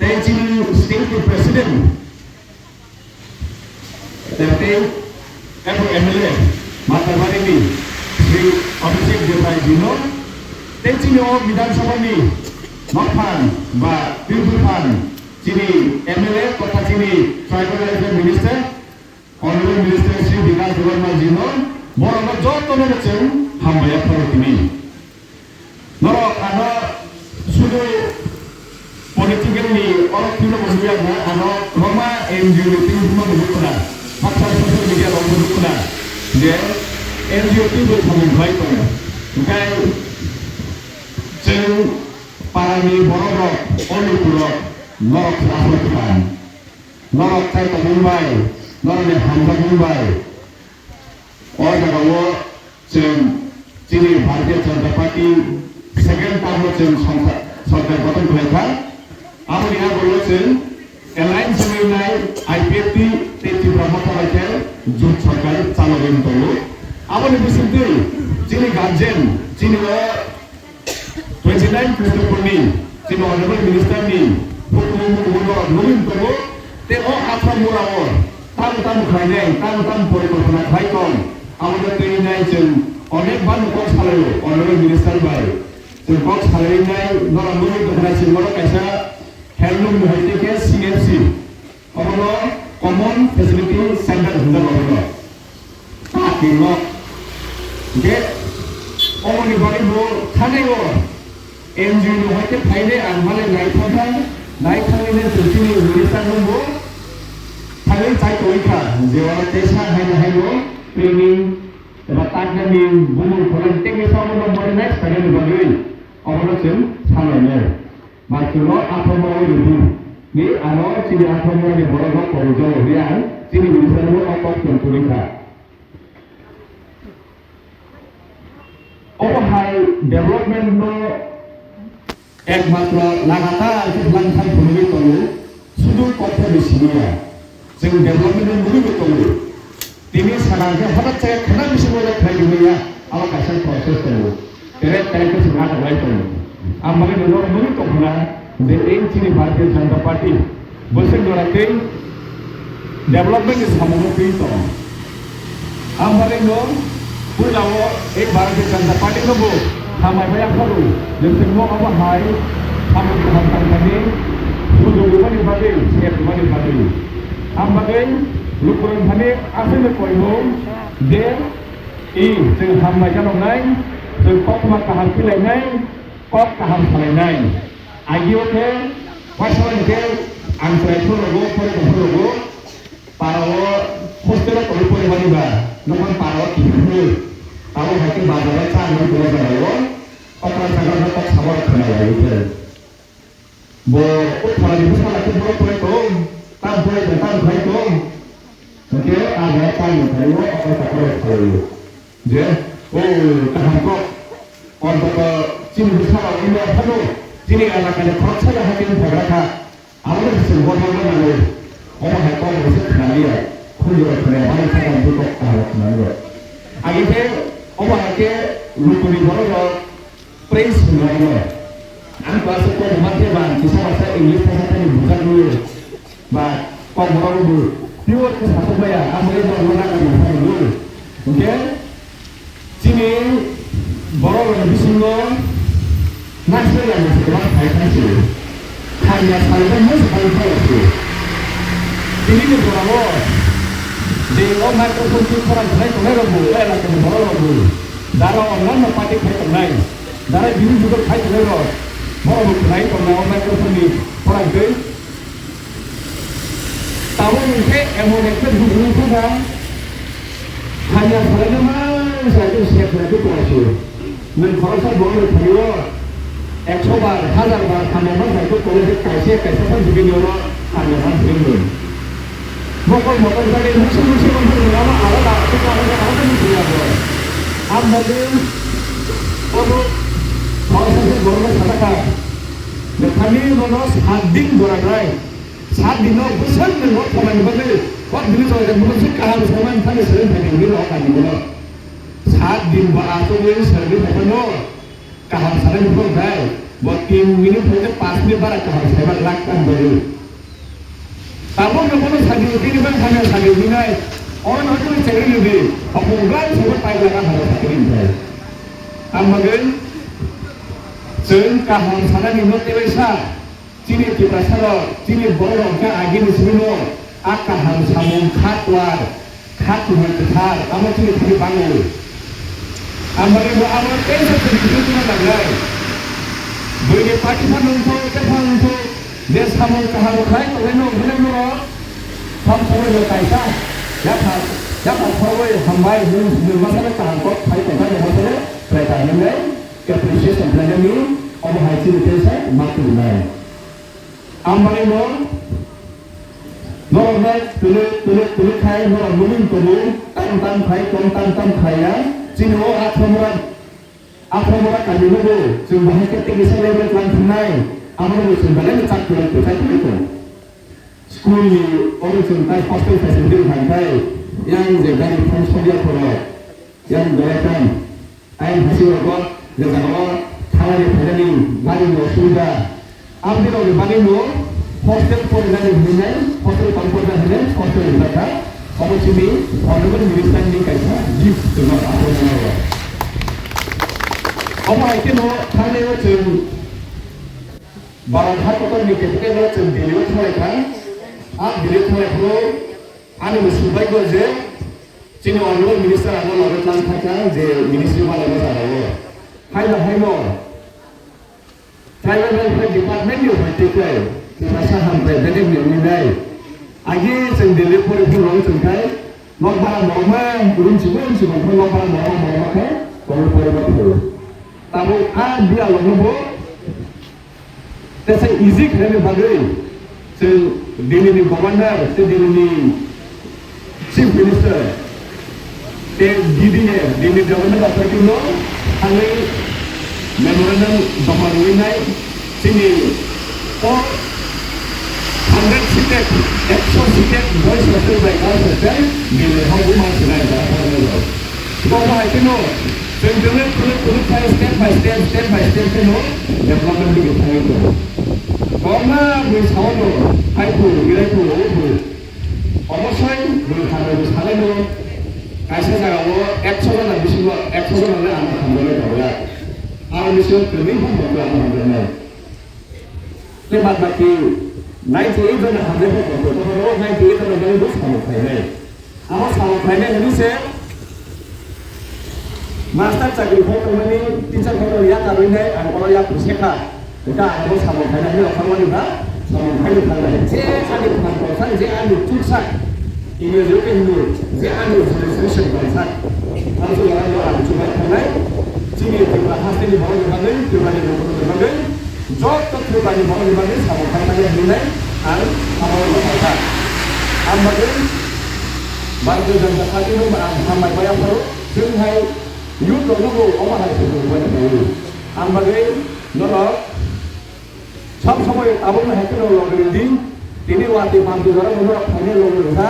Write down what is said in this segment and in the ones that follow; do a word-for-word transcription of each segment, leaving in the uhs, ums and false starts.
Tei chini state ni president, tei abo M L A Matabari ni Shri Abhishek Debbarma ji no, tei chini o Bidhan Sabha ni nokphang ba twi buphang chini M L A totha chini tribal welfare minister, Honorable Minister Shri Bikash Debbarma ji no, borok no joto no chwng hambai pharo tini. Norok ano sudu political ni oro tino bo nuya na, ano kwbangma N G O ni twi no bo nukuna, baksa social media rok bo nukuna je N G O twi bo samung khlai tongo. Hwnkhe chwng para ni borok rok, o luku rok, norok se aswk kwtal. Norok chai tongmung bai, norokni hamjakmung bai, o jagao chwng chini Bharatiya Janata Party second term o chwng songsa-, sorkar gothon khlai kha. Aboni yagulo chwng alliance wngwi nai I P F T tei Tipra Motha bai khe jut sorkar chalogwi tongo. Aboni bisingtwi chini guardian, chini o Twenty nine Christopher ni, chini Honorable Minister ni hukumu hukumu norok nugwi tongo, tei o Aphra Mura o tamo tamo khlainai, tamo tamo porikolpona khlai tong, abo no twi nai chwng onek bar no kok salaio Honorable Minister bai. Chwng kok salai nai norok nugwi tongkha chwng oro kaisa handloom ni hai tei khe C F C. Obono Common Facility Center hwnjak obono. Tatni nok. Hwnkhe oboni bagwi bo thanai o N G O ni hoite phainai ang male naithokha, naithoknai chwng chini minister no bo thangwi chai tongwi kha, je oro teisa haino haino training eba taknani bumung khorang tei mesa obono modernize khlainani bagwi obono chwng salainai. Ba chwngno aphangma rwdi. Ni ano chini aphangma ni borok rok kok jalo hwnwi ang chini minister no o kok tong tongwi kha. Obo hai development no ekmatro lagatar khe lang thang phunugwi tongo, sudu kok phano siniya. Chwng development no nugwi bo tongo. Tini sakang khe hothat se khna bisingo le khlai rwmani ya, abo kaisa process tongo. Tere tere khe se natok lai tongo. Ang bagwi no norok nugwi tongkha na je ei chini Bharatiya Janata Party bwswk jora tei development ni samung no twi tongo. Ang bagwi no puila o ei Bharatiya Janata Party no bo hambai bai aphuru je chwngno obo hai samung kaham tangthani sujok rwmani bagwi, sep rwmani bagwi. Ang bagwi lukurok thani aswkno koimung je i chwng hambai janoknai, chwng koktma kaham philainai, kok kaham salainai. Agio khe waisa hwnkhe ang chwrai phuru rogo, phore tong phuru rogo, para o hostel o tongwi porimani ba, nokha para o kiphilwi, abo hai khe bazar o cha nang tongma jora o, okra jaga no kok sabo khna lai khe. Bo o phalani bwsala khe borok porai tong, tam porai tong, tam khlai tong. Hwnkhe abo tamni thani o okra takra khlai o. Je, o kaham kok, ontoto chini bwsala wngya phano, chini elakani khoroksa ya hakhe wng phagra kha. Abo no chwng gotha wngna nango. Omo hai kok rwswk khnaliya, khunjoro khwnaya, mani sakha hwnkhe kok kaham khnaliya. Agikhe omo hai khe lukuni borok rok Praise hwnwi ano. Ang class o kok hwnma khe ba ang kisa masa English thasa thani bujak nwi ba kok borok rwdi. Pure khe satok maya, ang bai borok rwna kami thani nwi. Hwnkhe chini borok rwni bisingo naisle yang se kwbang phai thang se. Hamya salai bai masa phai phai se. Tini ni borok o je o microphone twi khorang khlai tongnai rok bo, o elaka ni borok rok bo. Dara online no party khai tongnai. Dara bini judo khai tongnai rok. Borok bo khlai tongnai o microphone ni khorang twi. Tabuk hwnkhe emon ekta hwnwi thangkha, hamya salaina man sai khe sep khe tonglaisio. Nwng khoroksa borok ni thani o ekso bar, hazar bar hamya man sai khe tonglaisio, kaisa kaisa phano bini oro hamya man sini. Mokol mokol jani musu musu man sini oro alada, alada, alada musu ya bo. Ang bagwi obo khoroksa borok no sakha, nokthani nono sat din jora nai. Sat dino bwswk nwng o phalani bagwi, o bini jora jora bwswk kaham saimani thani swrwng phaidi hwnwi no kani bono. Sat din ba achugwi swrwngwi phaimano kaham sanai buphang khai. Bo tin minute hwnkhe panch minute bara kaham saiba lak ang bagwi. Tabuk no bono sadi, bini bang hamya sadi hinai. Ono hwnkhe chengri ludi. Hokung bang sabo pai laka hamo sadi hinai. Ang bagwi chwng kaham sanani no tebaisa. Chini Tiprasa rok, chini borok rok khe agini simi no a kaham samung kha kwar. Kha kwrwi kwthar, abo chini thani bango. Ang bagwi bo abo teisa chwng kiphiltwma nangnai. Buini party phano wngthok, tei phano wngthok, je samung kaham khlai tongnai no, hwnwi norok, samsongo no kaisa, yapha, yapha khorwi hambai, nwng, nwng masano kaham kok khai tongkha, nwng masano try ta hwnwi appreciation khlainani, omo hai chini teisa ma kwrwnai. Ang bagwi no, norok no twlwk, twlwk, twlwk khai norok nugwi tongo, tam, tam khai, tom, tam, tam khai ya. Chini o Akhramura, Akhramura kami nugo, chwng bahai khe tei kisa level tlang thangnai, amo no chwng belai no chak kwrwng kwchai tongwi tongo. School ni oro chwng tai hostel facility rwkha khai, yang je gari thang sokya khoro, yang belai kam. Ayang hasi rokbo je jagao thanani phainani bagwi no subida. Aboni rokni bagwi no hostel porinani hinwi nai, hostel tong porina hinwi hostel rijak kha. Obo chini honorable minister ni kaisa gift chwngno aphuru nai. Omo hai kheno thangnai o chwng Bharat ha kotor ni capital o chwng Delhi o thanglai kha. A Delhi thanglai phuru ani bo subaigo je Chini honorable minister ano loge tlang thangkha je ministry malai ma jara o. Haino haino tribal welfare department ni hoi tei khe Tiprasa hamkrai bedek ni wngwi nai. Agi chwng Delhi pori phuru rong chwng khai nok bara morokma room chibo room chibo nok bara morokma morokma khe tongwi pori ma phuru. Tabuk a biyalo no bo tesa easy khainani bagwi chwng Delhi ni governor tei Delhi ni chief minister tei D D A, Delhi Development Authority no thangwi memorandum joma rwinai chini o hundred seated, ekso seated boys hostel bai girls hostel Delhi hok ma sinai da. Bo hai kheno chwng tongwi phunuk phunuk khai step by step, step by step kheno development digi thangwi tongo. Kwbangma bui sao no, hai phu, girai phu, obo phu. Obosoi bui hambai bo salai no, kaisa jaga o ekso jona bisingo ekso jona le ano hambai tongo ya. Aro bisingo kwrwi hambai ano hambai nai. Tei bad baki ninety eight jona hamjak khe tongo, tongkha o ninety eight jona bagwi bo samung khlainai. Abo samung khlainai hwnwi se master chakri khai tongmani teacher phano yakarwi nai ang oro yak se kha. Hwnkhe ang abo samung khlainai hwnwi rwkha mani ba samung khaino thangnai. Je ani phan tongsa, je ani chuksa. English o khe hino je ani jurisdiction tongsa. Ang se jora no ang chubai thangnai. Chini Tripura hasteni borokni bagwi, Tripurani borokni bagwi, joto Tripurani borokni bagwi samung khai manya hinwi ang samung rwkha. Ang bagwi Bharatiya Janata Party no ang hambai maya pharo, chwng hai youth rokno bo omo hai se rwbai nai. Ang bagwi norok Sab somoi tabukno hai kheno logi rwdi. Tini watwi manti jora bono phainai logi rwkha.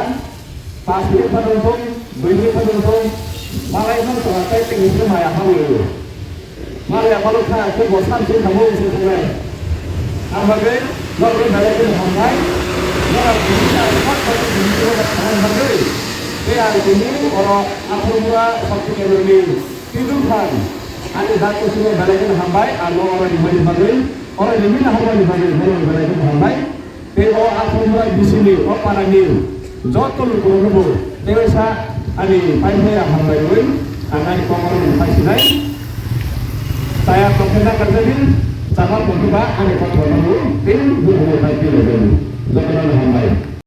Pash minute phano wngthung, dui minute phano wngthung. Malai phano tongo tei tei hwnwi maya phano rwo. Malai phano kha khe bo sam swi thango wngse thangnai. Ang bagwi norokno belai kheno hambai. Norok tini ang kok kok tini kok kok kok bagwi. Tei ang tini oro Akhormura Shakti Kendroni Twidu phan, ani dak kusugo belai kheno hambai, ang no oro rimani bagwi, oro rimina hambai ni bagwi, belai belai kheno hambai. Tei o Akhormura bisini, o parani joto lukurokno bo teisa ani pai phaya hambai rwi, ang ani kokoro ni pai sinai. Chaya tongkhe na karjani, chama tongkhe ba ani kokoro no bo, tei bukugo pai twi rwjani. Jotono hambai.